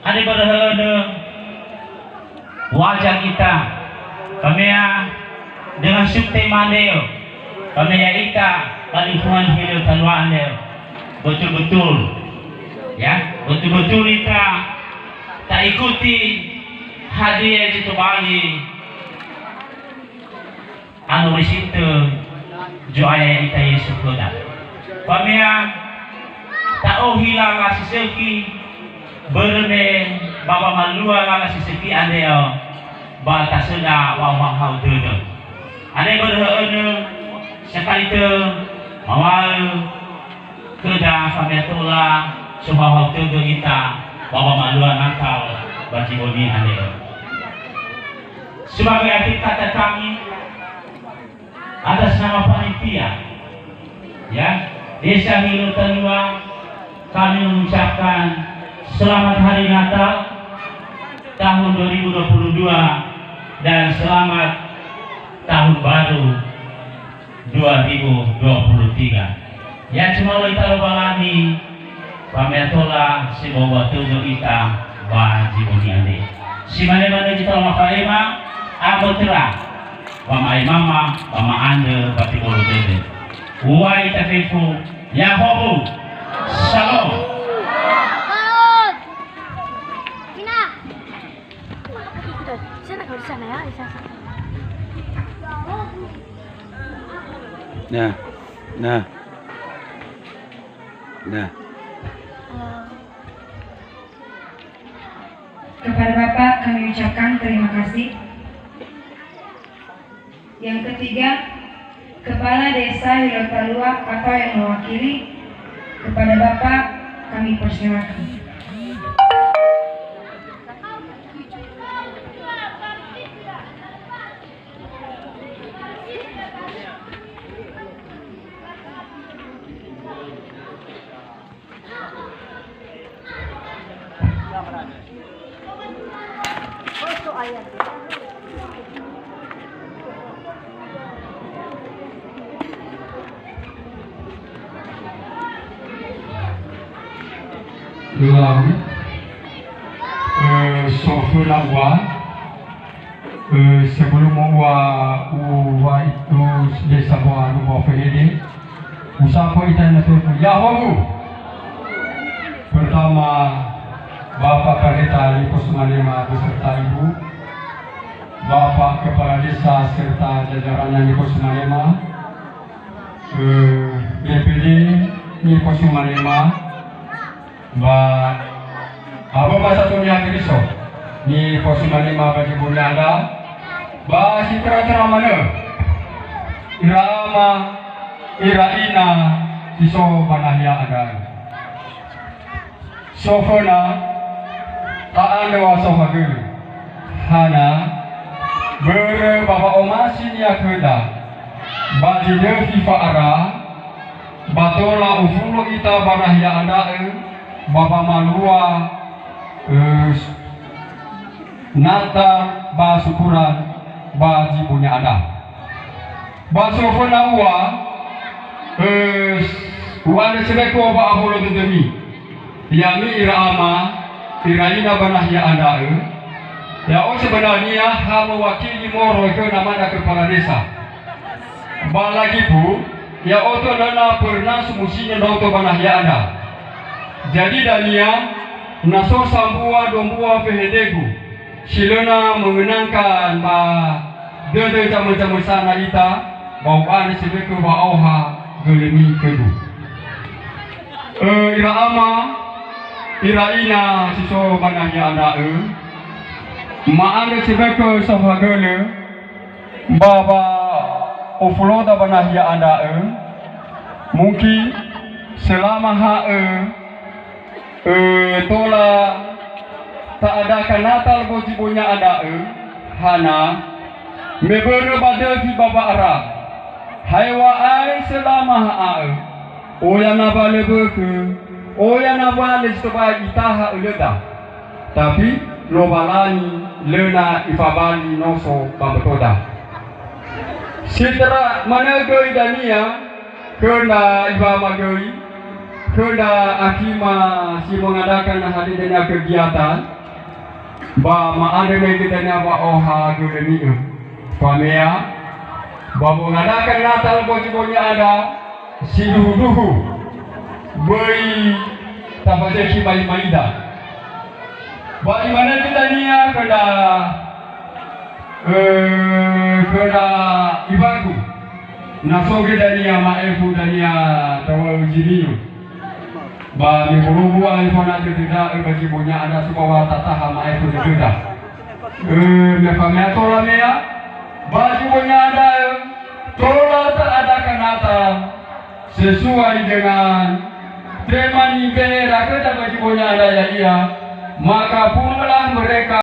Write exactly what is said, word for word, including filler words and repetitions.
Andre börö hönö wajar ita, famea dengan sukte maneo, famea ita ba lingkungan Hilö Talua aneo. Betul-betul, ya, betul-betul ita taikuti hadia zi tobali anu risitö Zo'aya ita Yesu khöda. Famea ta'ohi lala si sökhi, börö me ba wamalua lala si sökhi andreo ba tasöda wa'ohahau dödö. Andre börö hönö, sakali tö mawaö khöda famea tola sohahau tödö ita ba wamalua Natal ba zi bonö andreo. Sebagai akhir kata kami, atas nama panitia, ya, Desa Hilö Talua, kami mengucapkan selamat Hari Natal tahun dua ribu dua puluh dua dan selamat Tahun Baru dua ribu dua puluh tiga. Ya, cuma lo ita Lowalangi, famea tola si bua tödö ita ba zi bonö andre. Si mane manö zi tola fa'ema, abötöra, wama'emama, wama'andrö, ba tebolo dödö. Uŵa'ö ita fefu, Yahowu. Shalom. Nah, nah. Nah. Kepada Bapak kami ucapkan terima kasih. Yang ketiga, Kepala Desa Hilö Talua atau yang mewakili, kepada Bapak kami persilakan. Lalu, eh, so föna ua, eh, sebelum ua, ua itu desa ua, ua fehede, usapa ita na telepon. Yahowu. Pertama, Bapak Pendeta Niko Sumanema beserta Ibu, Bapak Kepala Desa serta jajarannya Niko Sumanema, eh, B P D Niko Sumanema, ba Aba Masa Tunia Keriso, Niko Sumanema ba zi bonö andrö, ba si tera-tera manö, ira ama, ira ina, si so ba nahia andrö. So föna, ta'andrö wa sohagölö. Hana, börö ba wa'omasinia khöda, ba zi döfi fa'ara, ba tola ufulo ita ba nahia andrö, ba wamalua, eh, Natal ba syukuran ba zi bonö andrö. Ba so föna ua, eh, u'andrö sebeko ba abolo dödömi. Ya'ami ira ama, ira ina ba nahia andrö, ya'o sebenarnia ha mewakili moroi khö namada kepala desa. Ba lagi pu, ya'odo lö na pernah sumusinya ndra'odo ba nahia andrö. Jadi dania, na so sambua dombua fehedegu, si lö na mengenangkan ba dödö zamö-zamösana ita, ba u'andrö sebeko wa'ohagölömi khögu. Ö, ira ama, ira ina si so ba nahia andrö, ma'andrö sebeko sohagölö, ba, ba ofoloda ba nahia andrö, mungkin selama ha'ö, ö, tola ta'andaka Natal ba zi bonö andrö, hana, me börö ba döfi ba wa'ara. Haewa'ae selama ha'ö, oya na wa lö bökhö, oya na wa lö si tobali itaha ölöda. Tapi Lowalangi lö na ifabali noso ba mbötöda. Si tera manö göi dania, khö ndra iwama göi, Khö ndra akhi ma si mengadakan hadir dania kegiatan, ba ma'andrö mege dania wa'oha gödöni'ö. Famea, ba mengadakan Natal bongi-bongi andra, sindruhu-ndruhu, böi tafazökhi mai-maida. Ba imane gödönia khö ndra, eh, khö ndra ibagu, na so gödönia ma'efu dania tawa'ö zinio. Ba mihologu aefa na dödöda, eh, ba zi bongi andra subawa tataha ma'efu dödöda. Eh, me famea tola mea, ba zi bongi andra, eh, tola ta'adakan Natal sesuai dengan tema nibe'e rakhöda ba zi bongi andra, ya'ia, maka pungulah mereka